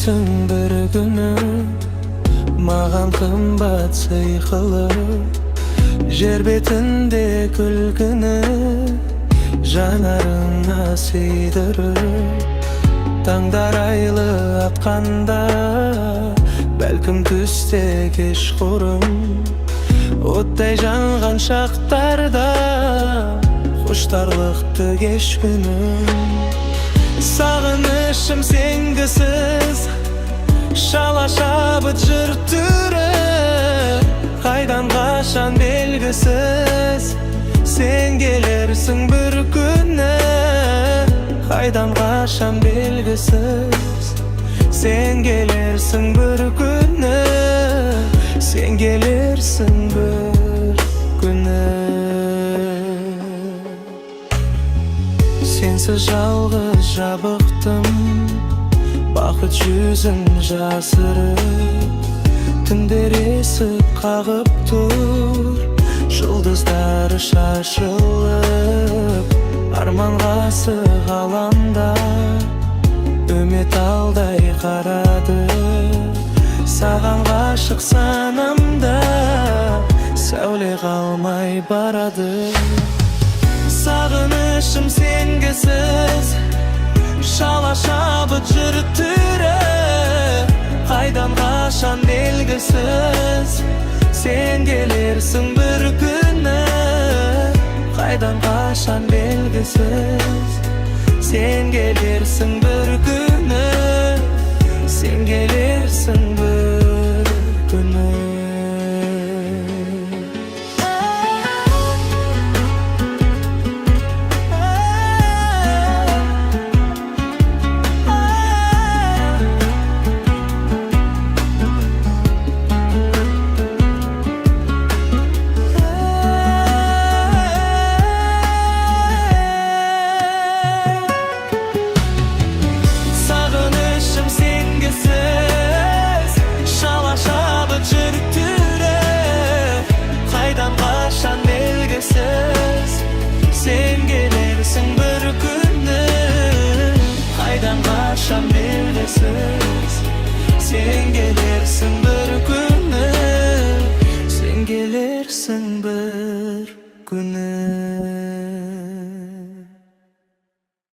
Келерсің бір күні, маған қымбат сыйқылы. Жер бетінде күлкіні жанарыңа сыйдырып, таңдар айлы атқанда, бәлкім түсте кешқұрым оттай жанған шақтарда, құштарлықты кеш күнім. Сағынышым сенгісіз, шала шабыт жыр түрі, қайдан қашан белгісіз. Сен келерсің бір күні, қайдан қашан белгісіз. Сен келерсің бір күні, сен келерсің бір күні. Сенсіз жалғыз жабықтым, бақыт жүзін жасырып. Түндер есік қағып тұр, жұлдыздары шашылып. Арманға асық алаңда, үміт алдай қарады. Саған ғашық санамда сәуле қалмай барады. Сағынышым сенгісіз, шала шабыт жыр түрі, қайдан қашан белгісіз. Сен келерсің бір күні, қайдан қашан белгісіз. Сен келерсің бір күні, сен келерсің бір күні. Сағынышым сенгісіз, шала шабыт жыр түрі, қайдан қашан белгісіз. Сен келерсің бір күні, қайдан қашан белгісіз. Сен келерсің бір күні, сен келерсің бір күні.